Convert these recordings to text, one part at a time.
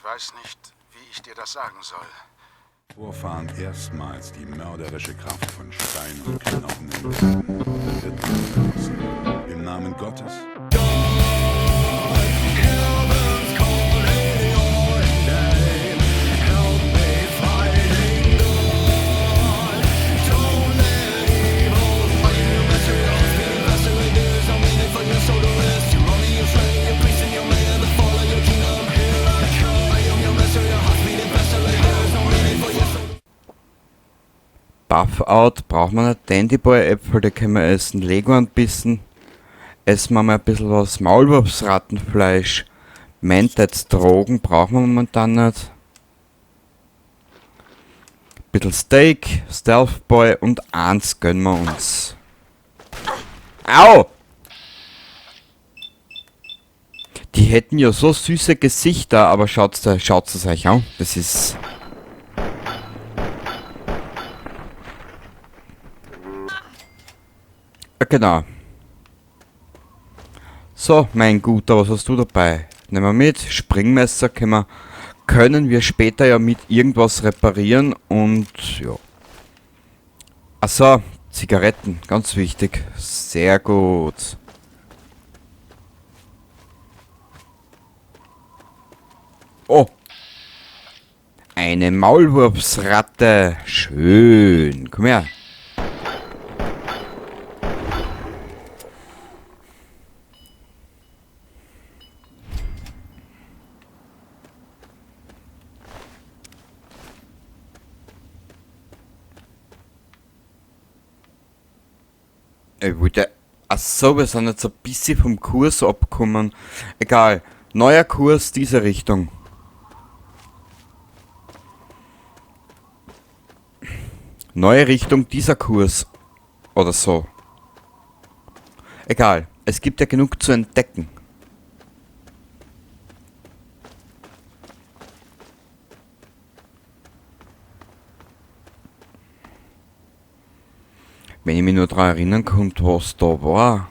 Ich weiß nicht, wie ich dir das sagen soll. Vorfahren erstmals die mörderische Kraft von Stein und Knochen entdeckten, wird verlassen. Im Namen Gottes. Buff-Out braucht man nicht. Dandy-Boy-Äpfel, die können wir essen. Lego ein bisschen. Essen wir mal ein bisschen was. Maulwurfsrattenfleisch. Mentats Drogen brauchen wir momentan nicht. Bisschen Steak, Stealth Boy und eins gönnen wir uns. Au! Die hätten ja so süße Gesichter, aber schaut's es euch an. Das ist... Ja, genau. So, mein Guter, was hast du dabei? Nehmen wir mit. Springmesser können wir später ja mit irgendwas reparieren und ja. Achso, Zigaretten, ganz wichtig. Sehr gut. Oh. Eine Maulwurfsratte. Schön. Komm her. Ich wollte... Achso, wir sind jetzt ein bisschen vom Kurs abgekommen. Egal. Neuer Kurs, diese Richtung. Neue Richtung, dieser Kurs. Oder so. Egal. Es gibt ja genug zu entdecken. Wenn ich mich nur daran erinnern konnte, was da war.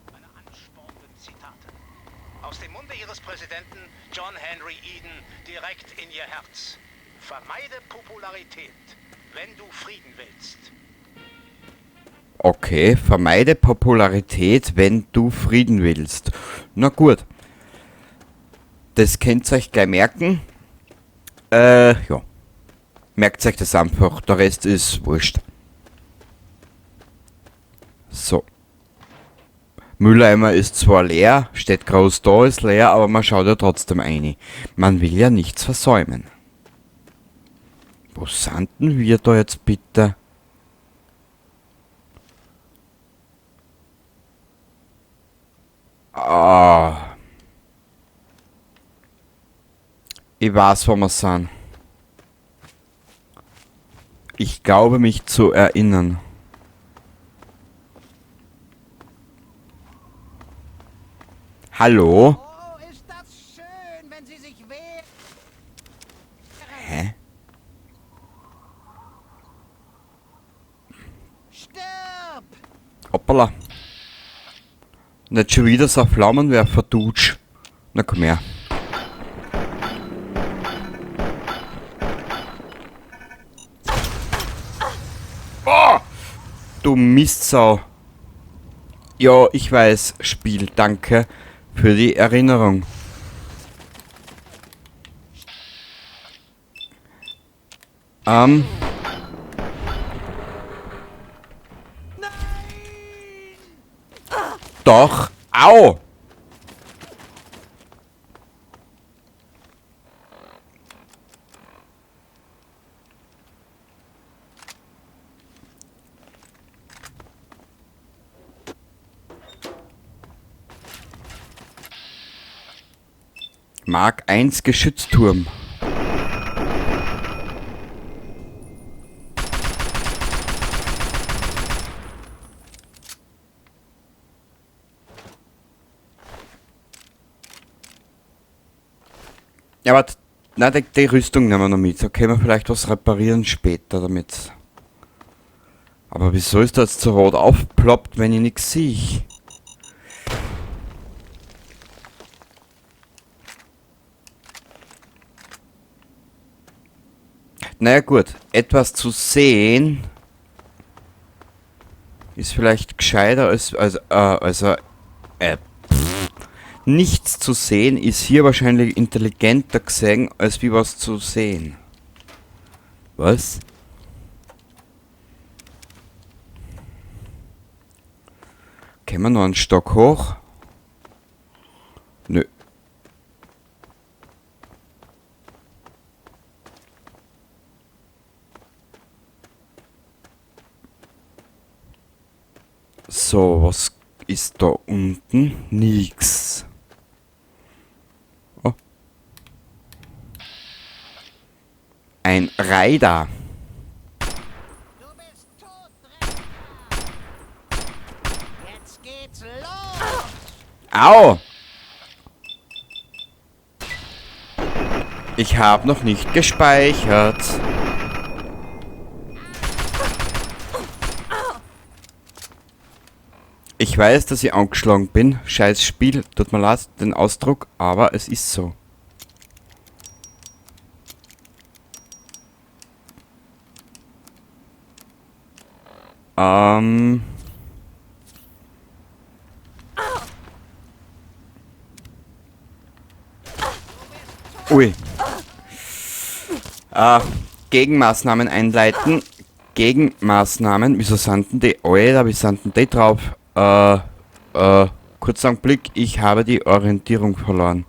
Eine anspornende Zitate. Aus dem Munde Ihres Präsidenten John Henry Eden direkt in Ihr Herz. Vermeide Popularität, wenn du Frieden willst. Okay, vermeide Popularität, wenn du Frieden willst. Na gut. Das könnt ihr euch gleich merken. Ja. Merkt euch das einfach, der Rest ist wurscht. So. Mülleimer ist zwar leer, steht groß da, ist leer, aber man schaut ja trotzdem rein. Man will ja nichts versäumen. Wo sind denn wir da jetzt bitte? Ah. Ich weiß, wo wir sind. Ich glaube, mich zu erinnern. Hallo? Oh, ist das schön, wenn Sie sich wehren. Hä? Stirb! Hoppala. Nicht schon wieder so ein Flammenwerfer, Dutsch. Na komm her. Oh! Du Mistsau. Ja, ich weiß, Spiel, danke für die Erinnerung. Doch. Au! Mark 1 Geschützturm. Ja, warte. Nein, die Rüstung nehmen wir noch mit. Da können wir vielleicht was reparieren später damit. Aber wieso ist das jetzt so rot aufgeploppt, wenn ich nix sehe? Naja gut, etwas zu sehen ist vielleicht gescheiter als nichts zu sehen ist hier wahrscheinlich intelligenter gesehen, als wie was zu sehen. Was? Können wir noch einen Stock hoch? Nö. So, was ist da unten? Nix. Oh. Ein Raider. Du bist tot, Drecker. Jetzt geht's los. Au! Ich habe noch nicht gespeichert. Ich weiß, dass ich angeschlagen bin. Scheiß Spiel, tut mir leid, den Ausdruck, aber es ist so. Ui. Gegenmaßnahmen einleiten. Gegenmaßnahmen. Wieso sind denn die? Alter, wie sind denn die drauf? Kurzer Blick, ich habe die Orientierung verloren.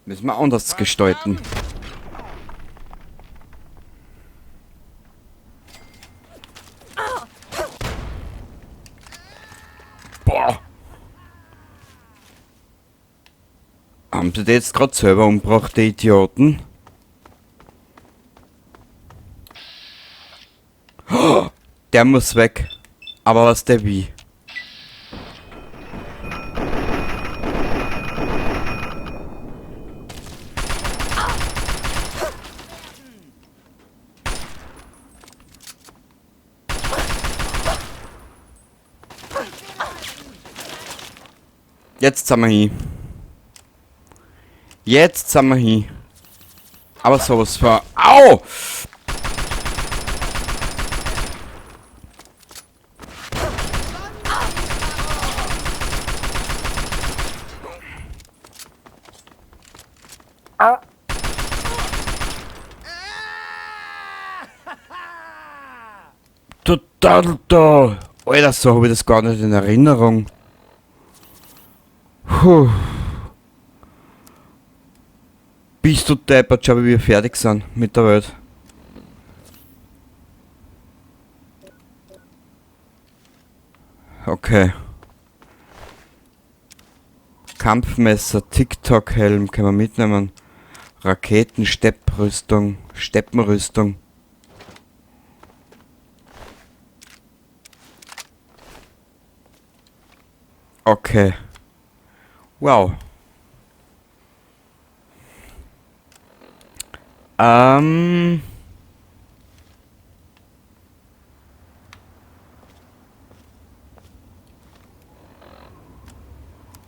Müssen wir anders gestalten. Boah. Haben sie die jetzt grad selber umgebracht, die Idioten? Oh, der muss weg. Aber was der wie? Jetzt sind wir hin. Jetzt sind wir hin. Aber sowas von... Au! Total da! Alter, so hab ich das gar nicht in Erinnerung. Puh. Bist du deppert, schau, wie wir fertig sind mit der Welt. Okay. Kampfmesser, TikTok-Helm können wir mitnehmen. Raketen, Stepprüstung, Steppenrüstung. Okay. Wow.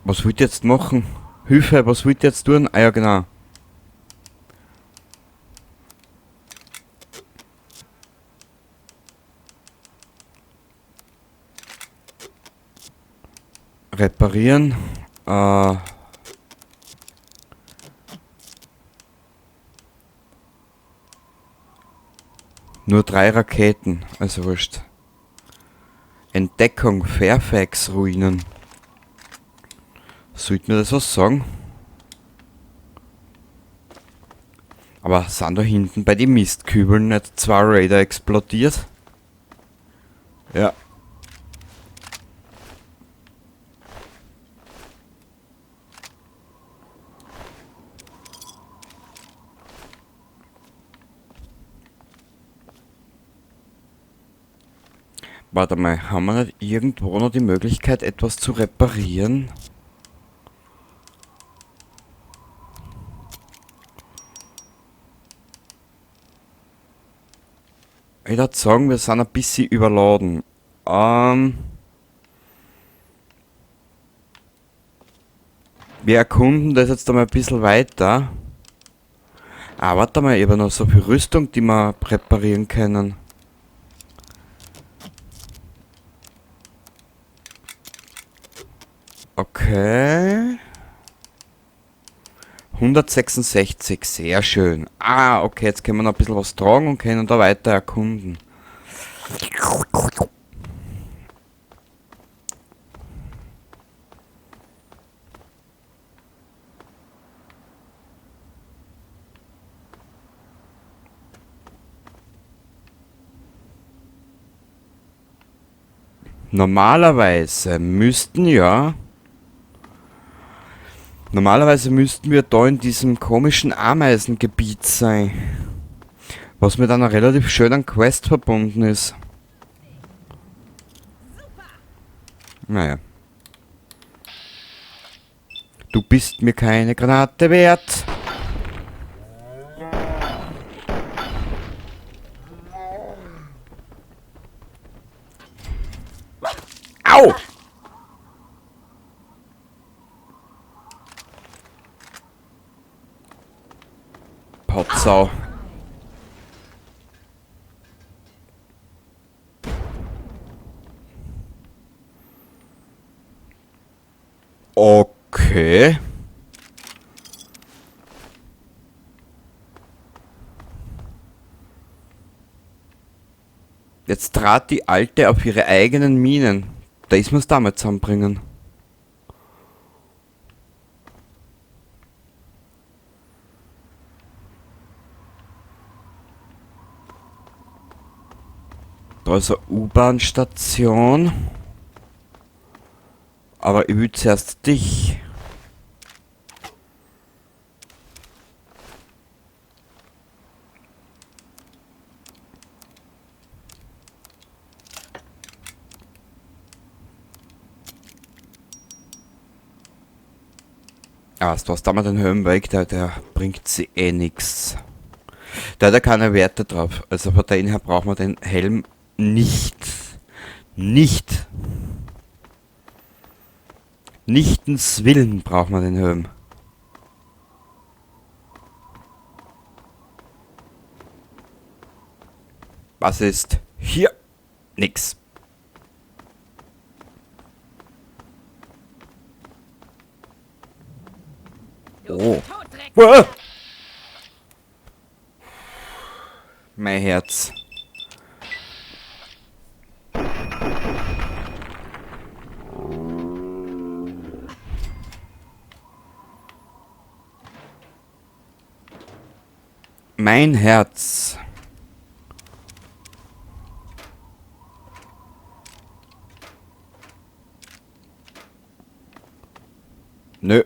Was wollt ihr jetzt machen? Hilfe, was wollt ihr jetzt tun? Ah ja, genau. Reparieren. Nur 3 Raketen, also wurscht. Entdeckung Fairfax-Ruinen. Sollte mir das was sagen? Aber sind da hinten bei den Mistkübeln nicht 2 Raider explodiert? Ja. Warte mal, haben wir nicht irgendwo noch die Möglichkeit, etwas zu reparieren? Ich würde sagen, wir sind ein bisschen überladen. Wir erkunden das jetzt einmal ein bisschen weiter. Ah, warte mal, ich habe noch so viel Rüstung, die wir präparieren können. Okay. 166, sehr schön. Ah, okay, jetzt können wir noch ein bisschen was tragen und können da weiter erkunden. Normalerweise müssten ja... Normalerweise müssten wir da in diesem komischen Ameisengebiet sein. Was mit einer relativ schönen Quest verbunden ist. Naja. Du bist mir keine Granate wert. Au! Potsau. Okay. Jetzt trat die Alte auf ihre eigenen Minen. Da ist man's damit zusammenbringen. Da ist eine U-Bahn-Station. Aber ich will zuerst dich. Ah, du hast da mal den Helm weg, der bringt sie eh nix. Der hat ja keine Werte drauf. Also von dem her braucht man den Helm nicht. Nicht. Nichtens Willen braucht man den Helm. Was ist hier? Nix. Oh. Uah! Mein Herz. Mein Herz. Nö.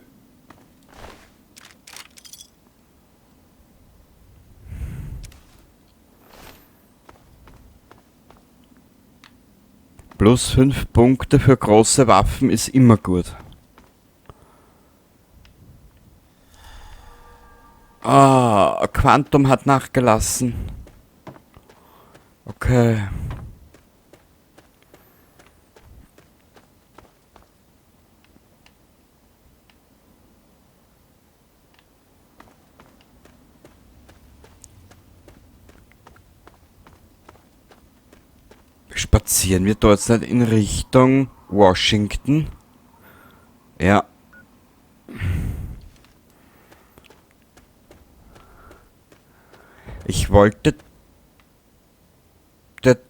Plus 5 Punkte für große Waffen ist immer gut. Ah, Quantum hat nachgelassen. Okay. Spazieren wir da jetzt nicht in Richtung Washington? Ja. Ich wollte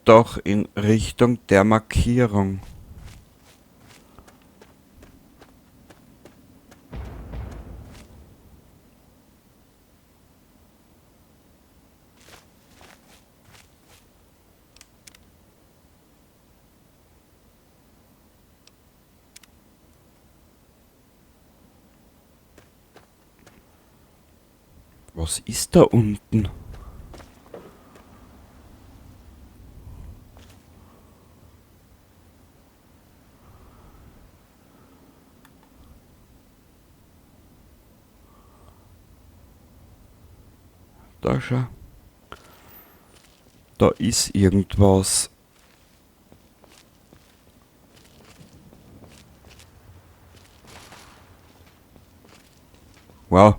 doch in Richtung der Markierung. Was ist da unten? Da schau. Da ist irgendwas. Wow.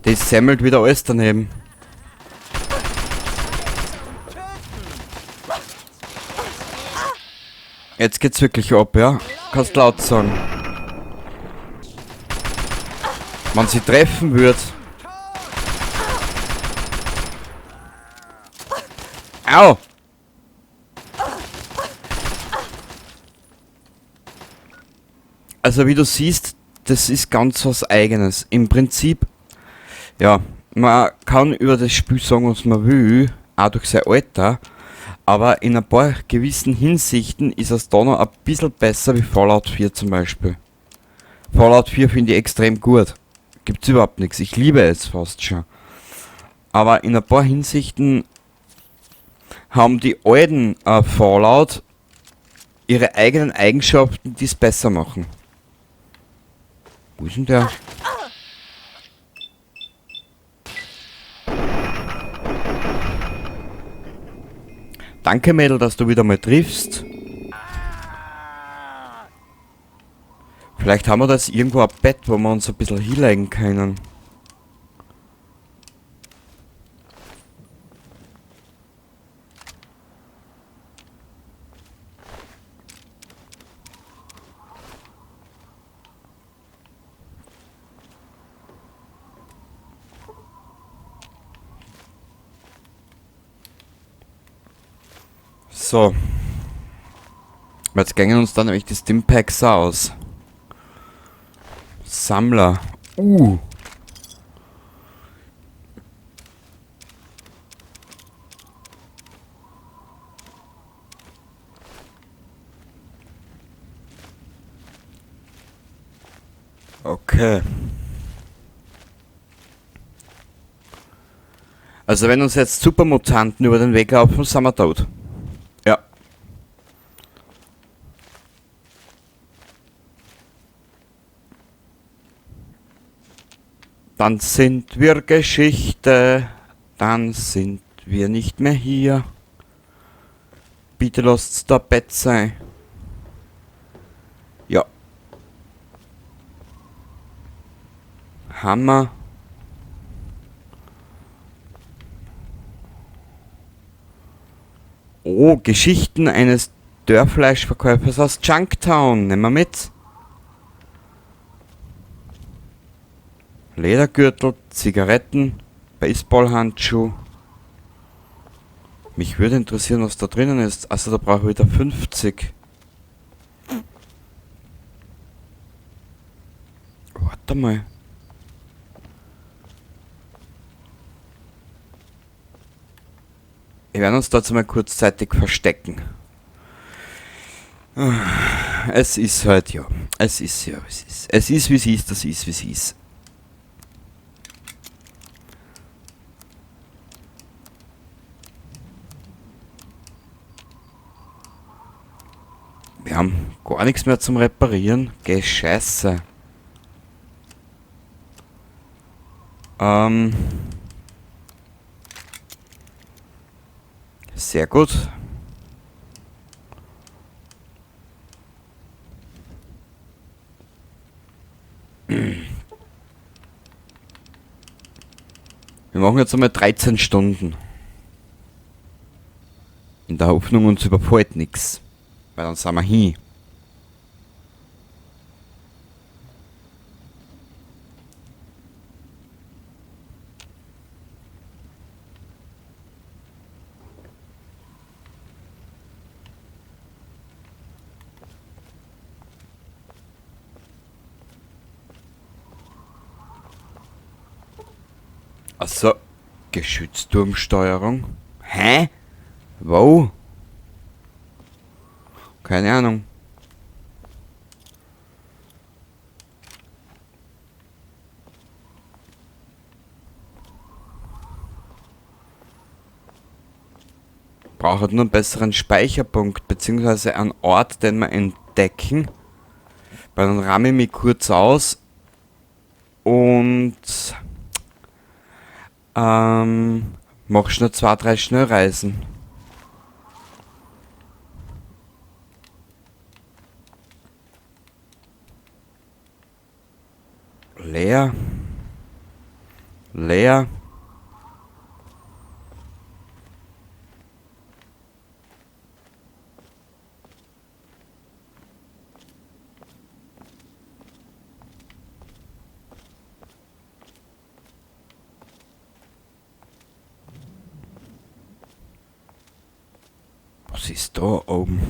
Das semmelt wieder alles daneben. Jetzt geht's wirklich ab, ja? Kannst laut sagen. Wenn sie treffen wird. Au! Also wie du siehst, das ist ganz was Eigenes. Im Prinzip, ja, man kann über das Spiel sagen, was man will, auch durch sein Alter, aber in ein paar gewissen Hinsichten ist es da noch ein bisschen besser wie Fallout 4 zum Beispiel. Fallout 4 finde ich extrem gut. Gibt's überhaupt nichts. Ich liebe es fast schon. Aber in ein paar Hinsichten haben die alten Fallout ihre eigenen Eigenschaften, die es besser machen. Wo ist denn der? Danke, Mädel, dass du wieder mal triffst. Vielleicht haben wir das irgendwo ein Bett, wo wir uns ein bisschen hinlegen können. So. Jetzt gängen uns dann nämlich die Stimpacks aus. Sammler. Okay. Also wenn uns jetzt Supermutanten über den Weg laufen, sind wir tot. Ja. Dann sind wir Geschichte, dann sind wir nicht mehr hier. Bitte lasst's da Bett sein. Ja. Hammer. Oh, Geschichten eines Dörrfleischverkäufers aus Junktown. Nehmen wir mit. Ledergürtel, Zigaretten, Baseballhandschuh. Mich würde interessieren, was da drinnen ist. Also da brauche ich wieder 50. Warte mal. Wir werden uns dazu mal kurzzeitig verstecken. Es ist halt, ja. Es ist ja, es ist. Es ist, wie es ist, das ist, wie es ist. Wir haben gar nichts mehr zum Reparieren. Geh Scheiße. Sehr gut. Wir machen jetzt einmal 13 Stunden. In der Hoffnung, uns überfällt nix. Weil dann sind wir hin. Achso, Geschützturmsteuerung. Hä? Wo? Keine Ahnung. Braucht nur einen besseren Speicherpunkt, beziehungsweise einen Ort, den wir entdecken. Weil dann ramme ich mich kurz aus und mach schnell 2, 3 Schnellreisen. Leer. Leer. Was ist da oben?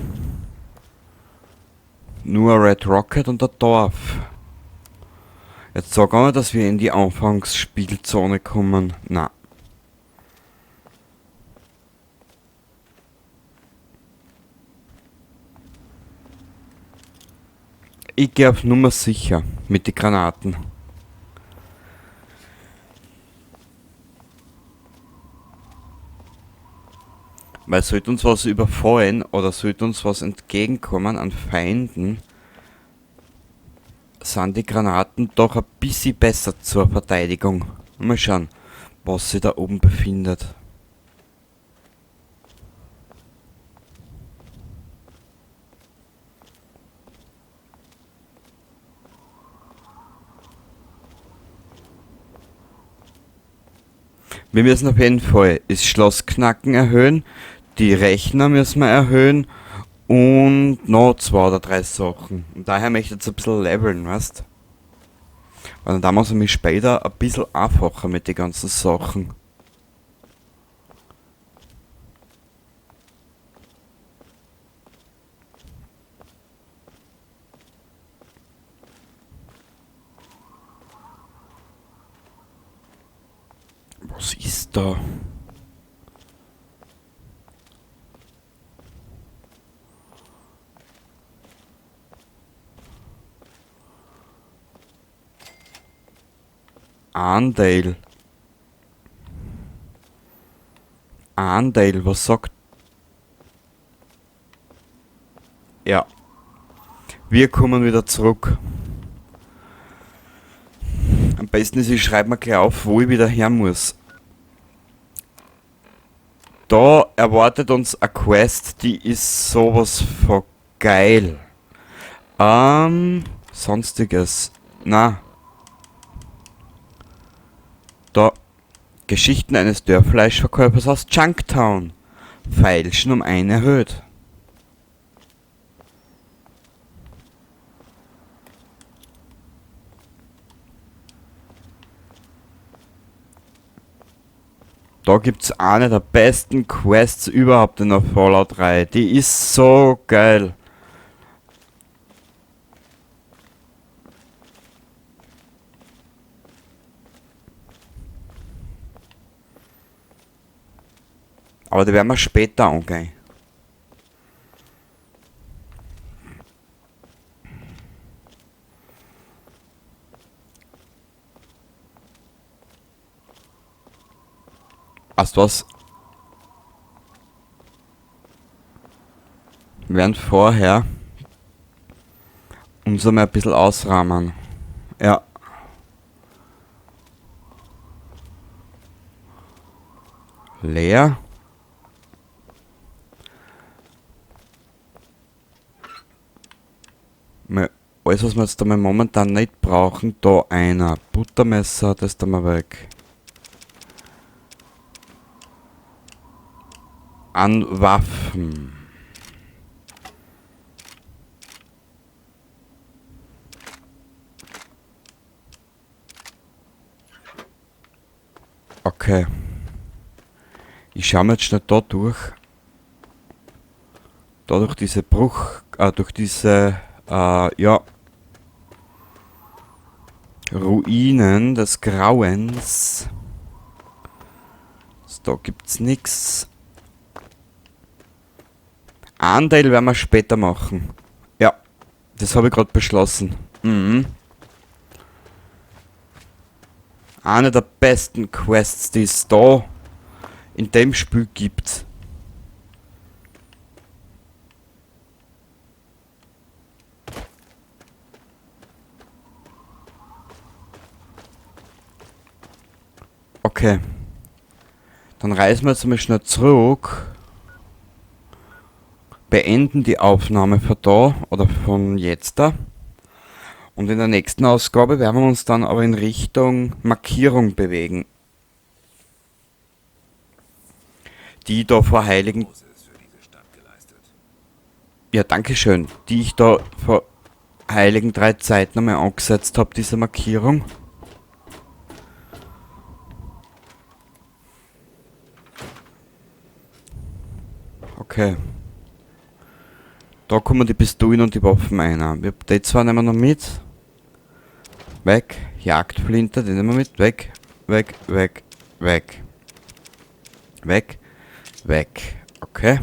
Nur Red Rocket und der Dorf. Jetzt sag auch nicht, dass wir in die Anfangsspielzone kommen. Na. Ich geh auf Nummer sicher mit den Granaten. Weil sollte uns was überfallen oder sollte uns was entgegenkommen an Feinden, sind die Granaten doch ein bisschen besser zur Verteidigung. Mal schauen, was sich da oben befindet. Wir müssen auf jeden Fall das Schloss knacken erhöhen, die Rechner müssen wir erhöhen und noch 2 oder 3 Sachen. Und daher möchte ich jetzt ein bisschen leveln, weißt? Weil dann muss ich mich später ein bisschen einfacher mit den ganzen Sachen. Was ist da? Anteil. Anteil, was sagt? Ja. Wir kommen wieder zurück. Am besten ist, ich schreibe mir gleich auf, wo ich wieder her muss. Da erwartet uns eine Quest, die ist sowas von geil. Sonstiges. Na. Da. Geschichten eines Dörrfleischverkäufers aus Junktown. Feilschen um ein erhöht. Da gibt's eine der besten Quests überhaupt in der Fallout 3. Die ist so geil. Aber die werden wir später angehen. Weißt du was? Wir werden vorher uns einmal ein bisschen ausrahmen. Ja. Leer. Mal alles, was wir jetzt einmal momentan nicht brauchen, da einer. Buttermesser, das da mal weg. An Waffen. Okay. Ich schau mir jetzt schnell da durch. Da durch diese Bruch, durch diese ja, Ruinen des Grauens. So, da gibt's nix. Anteil werden wir später machen. Ja, das habe ich grad beschlossen. Eine der besten Quests, die es da in dem Spiel gibt. Okay. Dann reisen wir jetzt einmal schnell zurück. Beenden die Aufnahme von da oder von jetzt da. Und in der nächsten Ausgabe werden wir uns dann aber in Richtung Markierung bewegen. Die da vor Heiligen... Ja, danke schön. Die ich da vor Heiligen drei Zeiten einmal angesetzt habe, diese Markierung. Okay. Da kommen die Pistolen und die Waffen ein. Die zwei nehmen wir noch mit. Weg. Jagdflinte, die nehmen wir mit. Weg. Weg, weg, weg. Weg. Weg. Okay.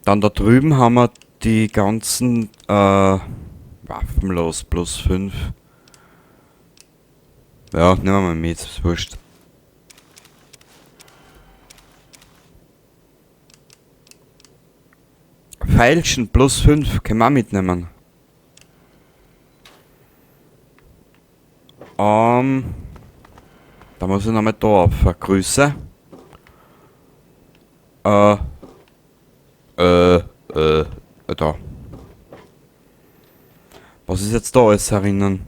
Dann da drüben haben wir die ganzen waffenlos plus 5. Ja, nehmen wir mal mit, ist wurscht. Feilschen plus 5 können wir auch mitnehmen. Da muss ich nochmal da auf. Grüße. Da. Was ist jetzt da alles herinnen?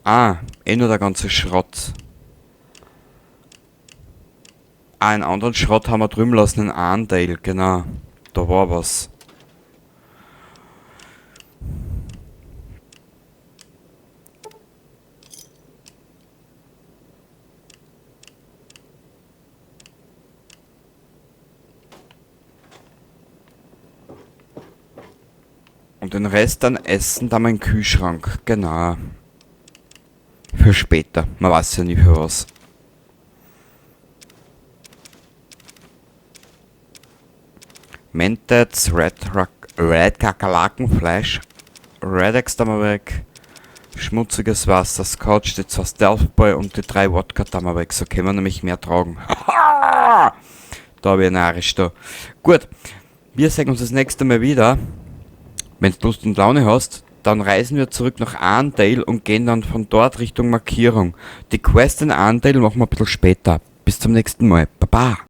Ah, eh nur der ganze Schrott. Ah, einen anderen Schrott haben wir drüben lassen, in Arndale, genau. Da war was. Und den Rest dann essen, da mein Kühlschrank. Genau. Für später. Man weiß ja nie für was. Mentats, Red Kakerlakenfleisch, Redex da mal weg, schmutziges Wasser, Scotch, die 2 Stealth Boy und die 3 Wodka da mal weg. So können wir nämlich mehr tragen. Da hab ich eine narrisch da. Gut, wir sehen uns das nächste Mal wieder. Wenn du Lust und Laune hast, dann reisen wir zurück nach Arndale und gehen dann von dort Richtung Markierung. Die Quest in Arndale machen wir ein bisschen später. Bis zum nächsten Mal. Baba!